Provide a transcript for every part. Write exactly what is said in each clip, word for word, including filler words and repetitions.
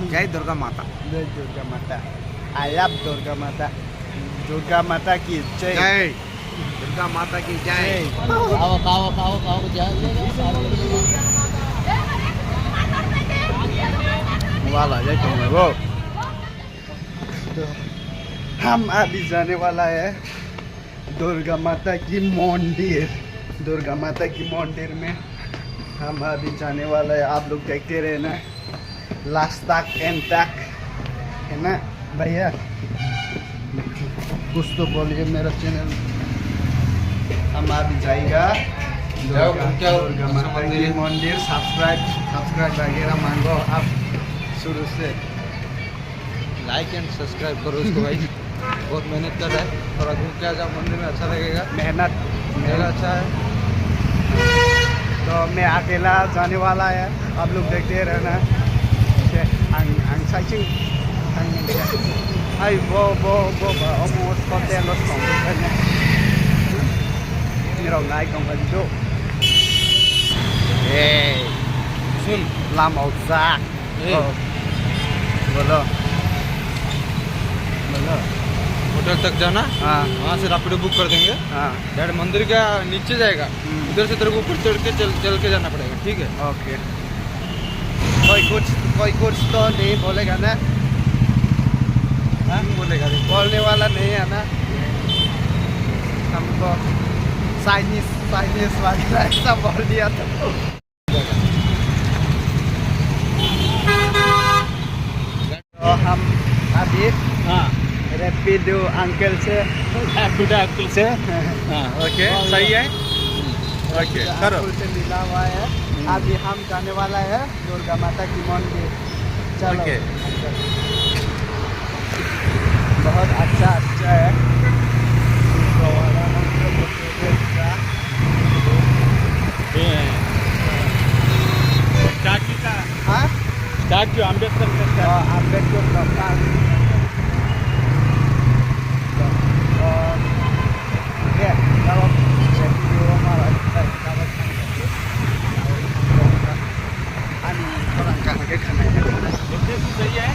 Jai Durga Mata. Jai Durga Mata. I love Durga Mata. Durga Mata ki jai. Jai. Durga Mata ki jai. Jai. Kawa, kawa, kawa, kawa, jai, jai, jai, kawa. Wala, jai, kawa, wo. तो हम अभी जाने वाला है दुर्गा माता की मंदिर। दुर्गा माता की मंदिर में हम अभी जाने वाला है, आप लोग देखते रहना लास्ट तक, एंड तक, है ना भैया? कुछ तो बोलिए मेरा चैनल। हम अभी जाएगा जाओ, दुर्गा, घूम के आओ, दुर्गा माता मंदिर की है। मंदिर, सब्सक्राइब, सब्सक्राइब वगैरह मांगो आप शुरू से। लाइक एंड सब्सक्राइब करो इसको भाई। बहुत मेहनत कर रहा है। थोड़ा घूम के आ जाओ मंदिर में, अच्छा लगेगा। मेहनत, मेहनत। मेहनत अच्छा है। तो मैं अकेला जाने वाला है, आप लोग देखते रहना। ठीक है, ang, ang searching, ang, ay, bo, bo, bo, bo, almost hotel los kong. Nirok nai kong ka jo. Hey, sun. Lam ok sak. ए। ओ। बोलो। बोलो। होटल तक जाना, हाँ। वहाँ से रैपिडो बुक कर देंगे। हाँ। डायरेक्ट मंदिर का नीचे जाएगा, हम्म। उधर से तेरे को ऊपर चढ़ के चल, चल के जाना पड़ेगा, ठीक है? ओके। कोई कुछ, कोई कुछ तो नहीं बोलेगा ना? हाँ? नहीं बोलेगा, नहीं। बोलने वाला नहीं है ना? हमको चाइनीज, चाइनीज वाला ऐसा बोल दिया तो। तो हम अभी हाँ। रैपिडो अंकल से, रैपिडो अंकल से। हाँ, ओके, सही है। ओके, करो। अंकल से मिला हुआ है। हम्म। अभी हम जाने वाला है दुर्गा माता की मंदिर। चलो। ओके। बहुत अच्छा, अच्छा है। ये स्टैचू का, हाँ? स्टैचू, अम्बेडकर का स्टैचू। हाँ, अम्बेडकर का स्टैचू। और ये, चलो, ये वीडियो हमारा, चलो, चलो, चलो। Ani khorang kaham khe khwnai. Location सही है?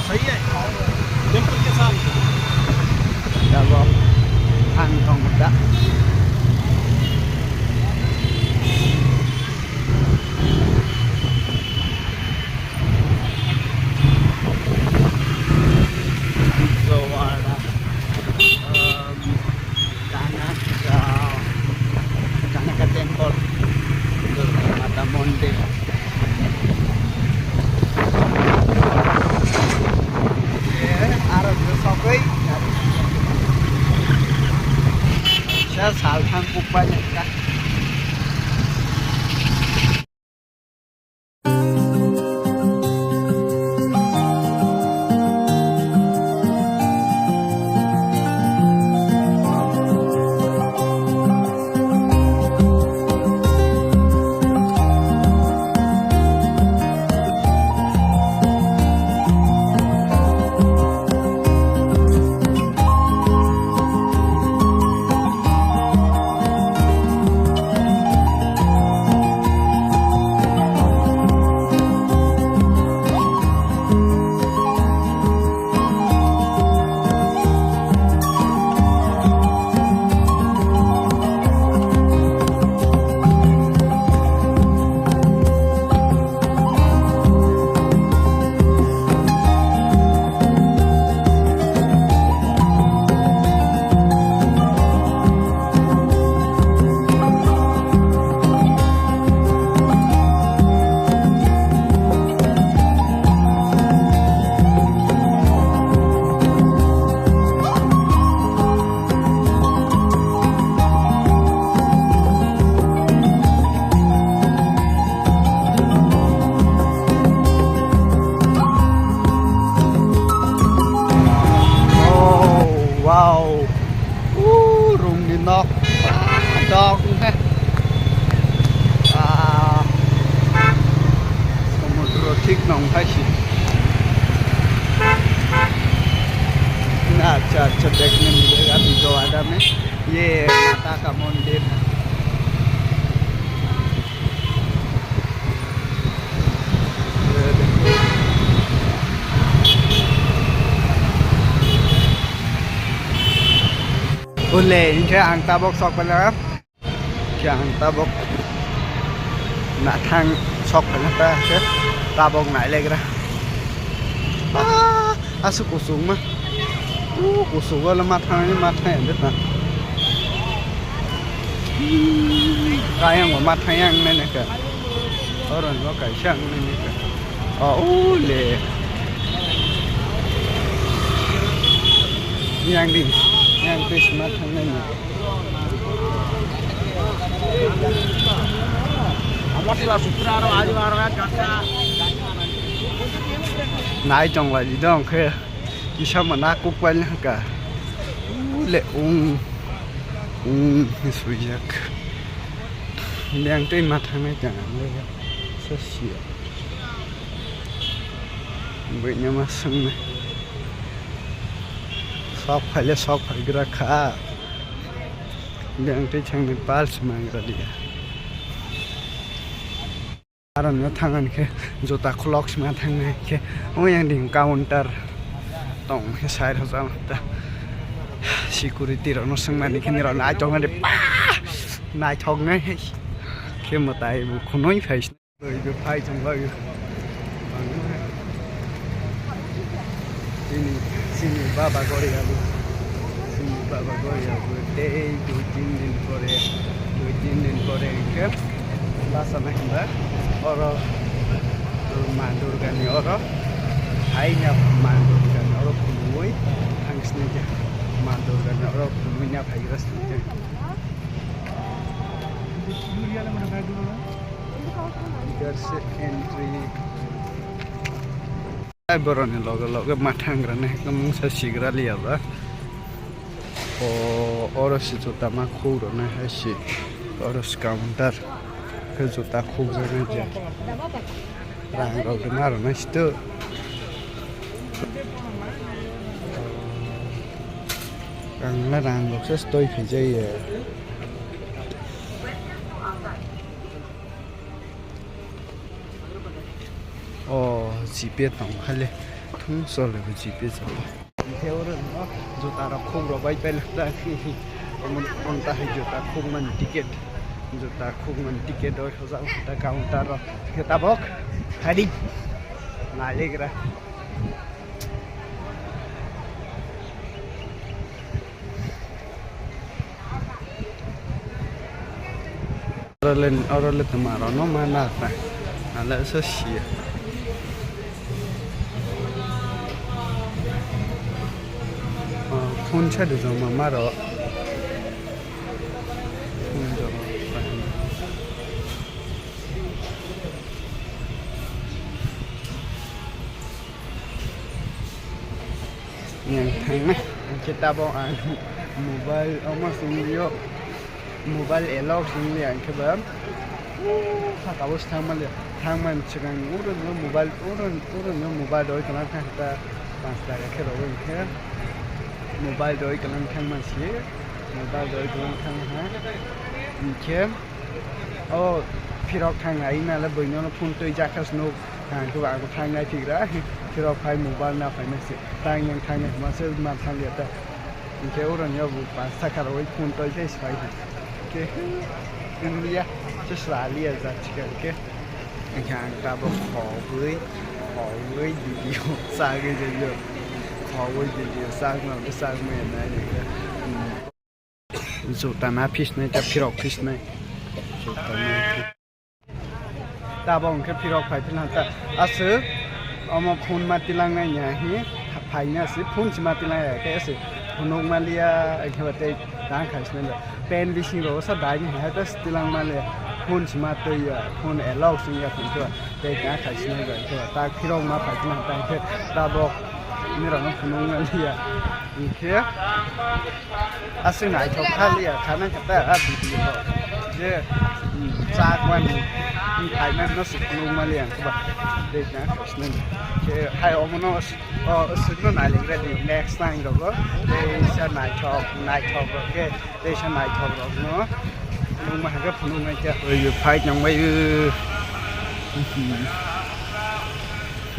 सही है? टेम्पल के साथ। Abo ang tong da. Jowara. Um, Kanaka, Kanaka Temple, Durga Mata Mondir. Eh, aro sokoi. Sa salthang kukbai nangkha. Oh, wow. Uh, rungni nok. Dok wngkha. Ah, samudro thik nong phai si. Na, acha, acha, dekhne milega, Vijayawada mein ye mata ka mandir hai. Ule, hinkhe ang tabok sok pala. Hinkhe ang tabok nathang sok pala ta hinkhe tabok nailegra. Ah, aswk kusuk ma. Uh, kusuk wala ma thangni ma thang de ta. Kayang ma thang yang nene ka. Oron no kaisa ang nene ka. Oh, ule. Yang di, yang Christmas thangnai ni. Nai chonglai di dong khe. Kisa mana kuk pai lang ka. Ule ung, ung, sujak. Yang tei ma thangnai jang ang le. Sa sia. Buini ma swngnai. Sok phaile sok phaigra kha. Biyang tei thangni pals mangra dia. Aro no thangani khe juta khulok sima thangnai khe oyang ding counter tong khe side hojal ta security rok no swngmani khe nirok nai tongmani pa naithok nai khe mwtai bo khunui phai. Oi, bo phai thang bai. Chini, chini baba gori abo. Chini baba gori abo. Tei dui tin din pore, dui tin din pore hinkhe lasa na hinba. Oro ma Durga ni oro. Hai na ma Durga ni oro khumui thang sini khe. Ma Durga ni oro khumui na phai gra sini khe. Garsi entry. Ai boroni loge loge ma thangrani mungsa sigra liya ba. O oro si juta ma khuk rwnai hai si. Oro si counter. Khe juta khuk rwnai je. Rang rok de ma rwnai situ. Ang na rang rok se stoi phai jai ye. O G Pay tong khale thung sole bo G Pay sabo. Hingke oro no juta rok khum rok bai pai lak ta. Omo, omo ta hai juta khum man ticket. Juta khum man ticket oi hojal ta counter ro. Khe tabok hadi. Nailegra. Oro le, oro le tongma rok no ma na ta. Ale so siya. Oh, phone sa de joma ma ro. Phone joma. Yang thangnai, hingke tabok ang mobile omo songwi o, mobile allow songwi ang khe ba, saka o thangmani, thangmani swkang oro no mobile, oro, oro no mobile rwi kwlwng thang ta, panch taka khe rogwi hingke mobile rwi kwlwng thangmani si, mobile rwi kwlwng thang ha, hingke o phirok thang ai nale buino phone twi jakha swnuk. Ang khe bo, ang bo thang nai phigra. Phirok phai mobile na phai nai se. Tang yang thang nai ma se ma thang ya ta. Hingke oro ni bo panch taka rwi phone twi se phai. Ke India se sra liya ja chika ke. Hingke ang tabok khogwi, khogwi video sagwi video. Khogwi video sagma, sagma ya nai nai. Juta na phisnai ta phirok phisnai. Juta na phi-, tabok hwnkhe phirok phai philha ta. Aswk omo phone ma tilang nai ya hi phaina se phone se ma tilang ya khe se phunuk ma liya khe ba tei tang khai sinai da. Pen bising rok sa dai ni hai ta se tilang ma liya. Phone se ma twi ya, phone allow sing ya phun khe ba tei tang khai sinai da khe ba ta phirok ma phai philha ta khe tabok ni rok no phunuk ma liya. Hingkhe aswk naithok kha liya, khana khe ta a video je, um, chak mani, um, khaimani no se phunuk ma liya, khe ba tei na khaisnani. Khe hai omo no, o, aswk no nailik ready, next time rogo teisa naithok, naithok rok khe teisa naithok rok no phunuk ma khe phunuk nai khe. Oi, fight nang bai, uh.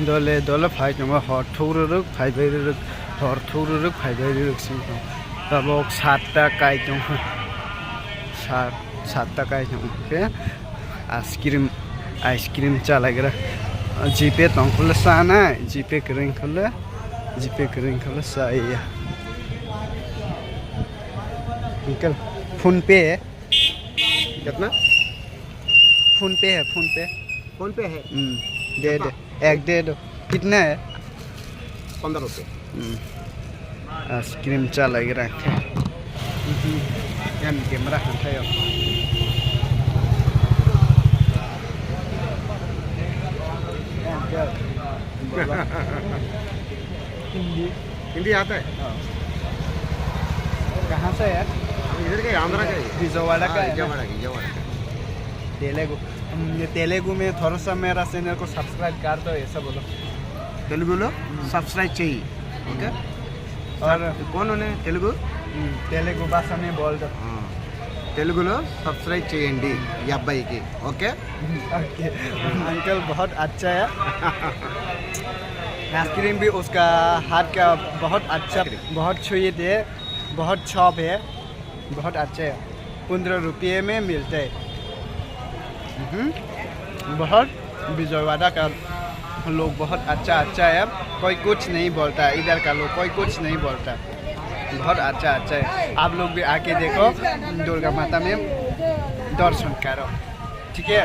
Dole, dole phai tongma hor thuk rwrwk phai bai rwrwk, hor thuk rwrwk phai bai rwrwk sing tong. Tabok satta kai tong. Sat, satta kai tong. Oke. Ice cream, ice cream chalagra. Jipe tongkhole sana, jipe kering khole, jipe kering khole saya. Uncle, PhonePe. कितना? PhonePe है, PhonePe। PhonePe है। हम्म, दे दे। एक दे दो। कितना है? पन्द्रह रुपये। हम्म। आइसक्रीम चलाइरा। हम्म। Em camera hanthayo। Hindi। Hindi आता है? हाँ। कहाँ से है? हम इधर के, आंध्रा के ही। विजयवाड़ा का है ना? विजयवाड़ा, विजयवाड़ा का। तेलुगु। हम्म, ये तेलुगु में थोड़ा सा मेरा चैनल को सब्सक्राइब कर दो, ऐसा बोलो। తెలుగులో సబ్స్క్రైబ్ చేయి। ఓకే। और कौन होने తెలుగు? हम्म, तेलुगु भाषा में बोल दो। తెలుగులో సబ్స్క్రైబ్ చేయండి ఈ అబ్బాయికి। ఓకే। ओके। अंकल बहुत अच्छा है। आइसक्रीम भी उसका हाथ का बहुत अच्छा, बहुत स्वीट है, बहुत सॉफ्ट है, बहुत अच्छा है। पन्द्रह रुपये में मिलता है। हम्म, बहुत विजयवाड़ा का लोग बहुत अच्छा अच्छा है, कोई कुछ नहीं बोलता है, इधर का लोग कोई कुछ नहीं बोलता, बहुत अच्छा अच्छा है। आप लोग भी आके देखो, दुर्गा माता में दर्शन करो, ठीक है?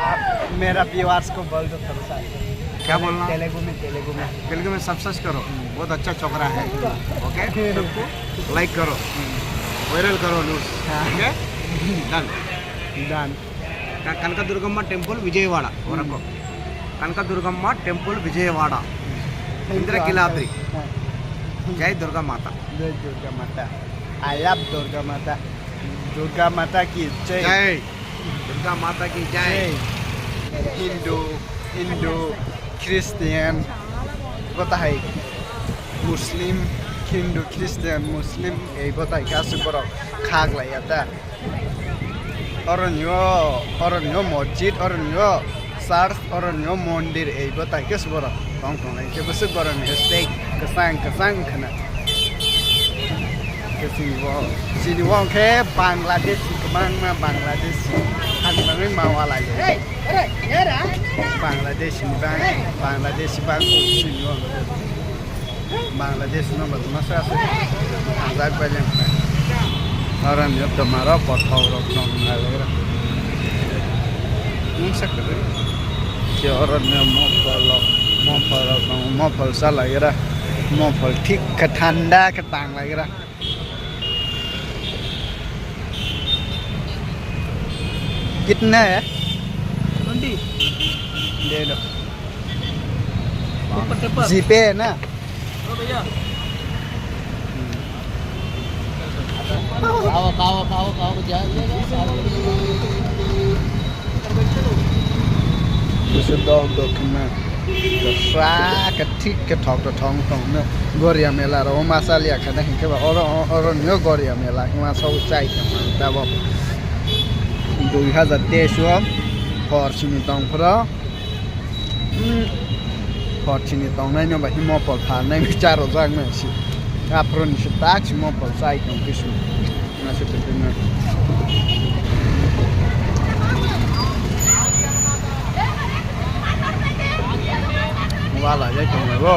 आप मेरा व्यूअर्स को बोल दो थोड़ा सा। क्या बोलना? तेलुगु में, तेलुगु में। तेलुगु में सब्सक्राइब करो, बहुत अच्छा छोकरा है। ओके, सबको लाइक करो, वायरल करो न्यूज़। हाँ। ठीक है, डन। डन। క-, కనకదుర్గమ్మ టెంపుల్ విజయవాడ వరకు। కనకదుర్గమ్మ టెంపుల్ విజయవాడ, ఇంద్రకీలాద్రి। हाँ। जय दुर्गा माता। जय दुर्गा माता। I love दुर्गा माता। दुर्गा माता की जय। जय। दुर्गा माता की जय। जय। हिंदू, हिंदू, ख्रिस्टियान, बताहाय मुस्लिम, हिंदू, ख्रिस्टियान, मुस्लिम, ei bwtai khe aswk borok khak lai ya ta. Oroni o, oroni o mosjid, oroni o church, oroni o mondir, ei bwtai khe aswk borok tong tonglai khe bwswk borokni hashtag kwchang kwchang khna. Khe chini bo, chini bo hwnkhe Bangladesh kwbangma Bangladesh hamya bagwi ma walai. Bangladesh ni bang, Bangladesh bang chini bo. Bangladesh no bo masa aswk thangjakbai lengkha. Oro ni o twma rok kothok rok tong nai. Mungsa kwrwi. Khe oro ni o mopol rok, mopol rok tongo, mopol chalaira. Mopol thik khe thanda khe tang laira. कितना है? ट्वेंटी। दे दो। ऊपर ऊपर। जीपे है ना? ओ भैया। खाओ, खाओ, खाओ, खाओ, जा, ले लो, खाओ। Bisu dok dok khna. Sa khe thik khe thok khe thong thong no. Goria mela ro ma salia khana hinkhe ba oro, oro nyo Goria mela hima so chai khe man ta bo. Dui hazar teis o hor sini tong phro. Hmm. Hor sini tong nai no ba himo pol pha nai charo jak nai si. Aphro ni se tak si mo pol chai tong kisu. Aswk tongtwino. Wala jai tongo bo.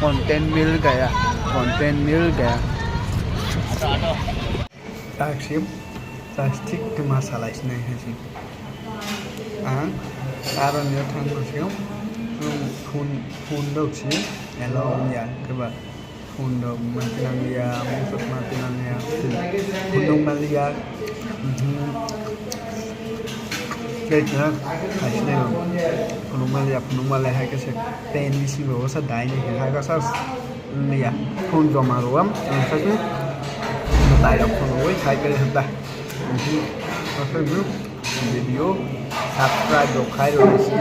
Content mil gaya. Content mil gaya. Taksim, tak thik khe ma salai sinai hai se. Ang aro nio thang rwsio, phone, phone rok si, hello ya, khe ba. Phone rok ma tinang ya, musuk ma tinang ya, phone rok ma liya. Mhm. Khe khe, hai se phone rok ma liya, phone rok ma liya, hai khe se pen bisingo sa dai ni hai khe sa liya. Phone joma rwam, ang sa se dai rok phone rok hai khe ta. Mhm. Video subscribe rok khai rw si.